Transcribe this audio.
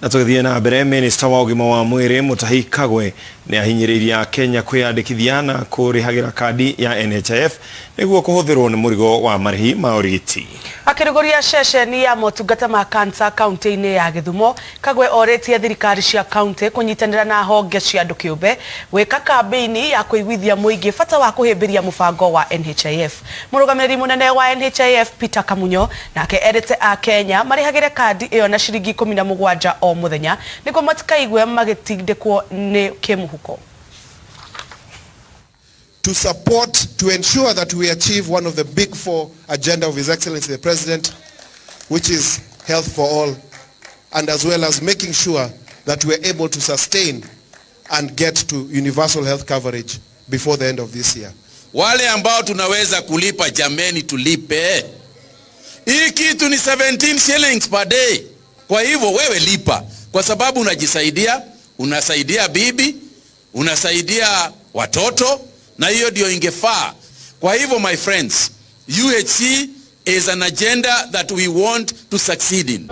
Na tũgĩthiĩ na mbere, minista wa ũgima wa mwĩrĩ Mutahi Kagwe nĩ ahinyĩrĩirie Akenya kwĩyandĩkithia na kũrĩhagĩra kandi ya NHIF nĩguo kũhũthĩrwo nĩ mũrigo wa marĩhi ma ũrigiti. Akĩrugũria ceceni ya motungata ma cancer kaunti-inĩ ya Gĩthumo, Kagwe orĩtie thirikari cia kaunti kũnyitanĩra na honge cia andũ kĩũmbe gwĩka kambĩini ya kũiguithia mũingĩ bata wa kũhĩmbĩria mũbango wa NHIF. Mũrũgamĩrĩri mũnene wa NHIF Peter Kamunyo nake erĩte Akenya marĩhagĩre kandi ĩyo na ciringi 17 o mũthenya nĩguo matikaigue magĩtindĩkwo nĩ kĩmũhuko. To support, to ensure that we achieve one of the big four agenda of His Excellency the President, which is health for all, and as well as making sure that we are able to sustain and get to universal health coverage before the end of this year. Wale ambao tunaweza kulipa, jameni, tulipe. Hii kitu ni 17 shillings per day. Kwa hivyo wewe lipa, kwa sababu unajisaidia, unasaidia bibi, unasaidia watoto, na hiyo ndio ingefaa. Kwa hivyo my friends, UHC is an agenda that we want to succeed in.